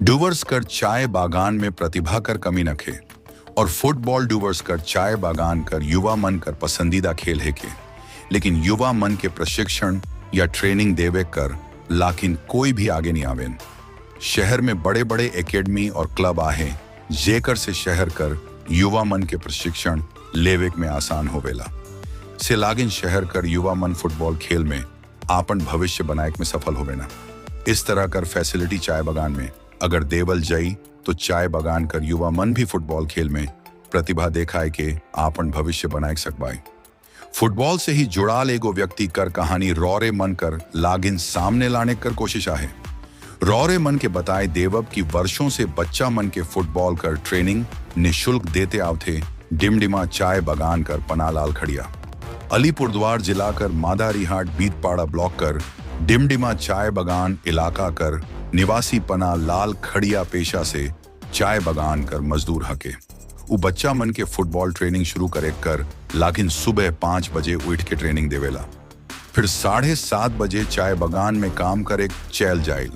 डुवर्स कर चाय बागान में प्रतिभा कर कमी नखे और फुटबॉल डुवर्स कर चाय बागान कर युवा मन कर पसंदीदा खेल है के, लेकिन युवा मन के प्रशिक्षण या ट्रेनिंग देवे कर लाकिन कोई भी आगे नहीं आवेन। शहर में बड़े बड़े एकेडमी और क्लब आहे, जेकर से शहर कर युवा मन के प्रशिक्षण लेवेक में आसान होवेला। से लागिन शहर कर युवा मन फुटबॉल खेल में आपन भविष्य बनाए में सफल होवेना। इस तरह कर फैसिलिटी चाय बागान में अगर देवल जई तो चाय बागान कर युवा मन भी फुटबॉल खेल में प्रतिभा देखाए के आपन भविष्य बनाए सकबाई। फुटबॉल से ही जुड़ाल एगो व्यक्ति कर कहानी रौरे मन कर लागिन सामने लाने कर कोशिश आहे। रौरे मन के बताए देवब की वर्षों से बच्चा मन के फुटबॉल कर ट्रेनिंग निशुल्क देते आवथे डिमडिमा चाय बागान कर पनालाल खड़िया। अलीपुरद्वार जिला कर मादारीहाट बीतपाड़ा ब्लॉक कर डिमडिमा चाय बगान इलाका कर निवासी पना लाल खड़िया पेशा से चाय बगान कर मजदूर हके। उ बच्चा मन के फुटबॉल ट्रेनिंग शुरू करे कर लाकिन सुबह 5 बजे उठ के ट्रेनिंग देवेला, फिर 7:30 बजे चाय बगान में काम करे चैल जाइल।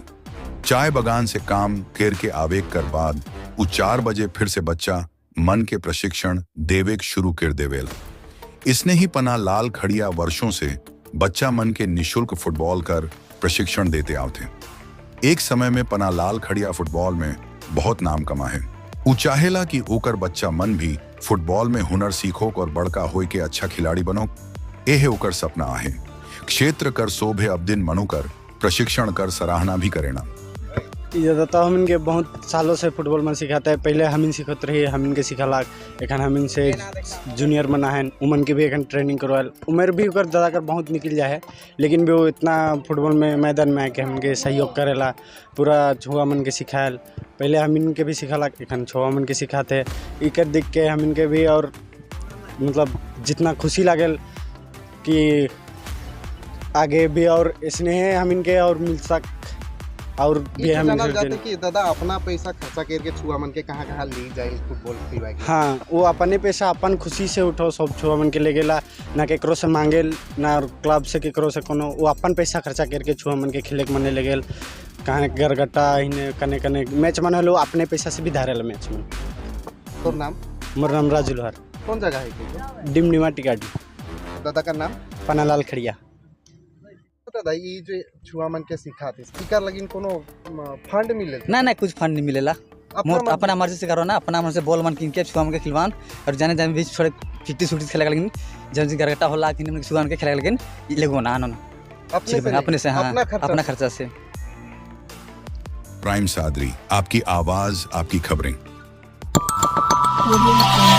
चाय बगान से काम कर के आवेक कर बाद उ 4 बजे फिर से बच्चा मन के प्रशिक्षण देवेक शुरू कर देवेल। इसने ही पना लाल खड़िया वर्षों से बच्चा मन के निशुल्क फुटबॉल कर प्रशिक्षण देते आवथे। एक समय में पना लाल खड़िया फुटबॉल में बहुत नाम कमा है। उ चाहेला कि ओकर बच्चा मन भी फुटबॉल में हुनर सीखो और बड़का होए के अच्छा खिलाड़ी बनो। एहे ओकर सपना आहे। क्षेत्र कर शोभे अबदिन मनु कर प्रशिक्षण कर सराहना भी करेना। ज़्यादा हमन के बहुत सालों से फुटबॉल में सिखाता है। पहले हमिन सिखत रही, हमिन के सिखालाक। एखन हमिन से जूनियर मन है, उमन के भी एखन ट्रेनिंग करवाल। उम्र भी ओकर दादा कर बहुत निकल जाए है, लेकिन भी वो इतना फुटबॉल में मैदान में आके हमन के सहयोग करेला, पूरा छुआ मन के सिखायल। पहले हमिन के भी सिखालाक, एखन छुआ मन के सिखाते। इकर देख के हमिन के भी और मतलब जितना खुशी लागल कि आगे भी और इसने हमिन के और मिल सक और भी ई हम जानल जाते कि दादा अपना पैसा खर्चा करके छुआ मन के कहाँ कहाँ ले जाए फुटबॉल खेलवाए के। हाँ, वो अपने पैसा अपन खुशी से उठो सब छुआ मन के ले गेला, ना केकरो से मांगेल, ना क्लब से केकरो से कोनो। वो अपन पैसा खर्चा करके छुआ मन के खेले के मने ले गेल। कहाँ गरगट्टा हिने कने कने मैच मन होलो, अपने पैसा से भी धारेला मैच मन। तोर नाम? मोर नाम राजू लोहार। कौन जगह है के? डिमडिमा टिकाडी। दादा का नाम? पनालाल खड़िया। दादा, ई जो छुआ मन के सिखाते, इकर लगिन कोनो फंड मिले? ना ना, कुछ फंड नहीं मिलेला। अपना मोर अपना मर्जी से करो ना, अपना मन से बॉल मन किन के छुआ मन के खिलवान और जाने जाने बीच थोड़े फिफ्टी सुटी खेला, लेकिन जब गरगट्टा होला कि छुआ के खेला, लेकिन लेगो ना ना ना। अपने से? अपने से, हाँ। अपना खर्चा? अपना खर्चा से। प्राइम सादरी, आपकी आवाज, आपकी खबरें। Audio Jungle.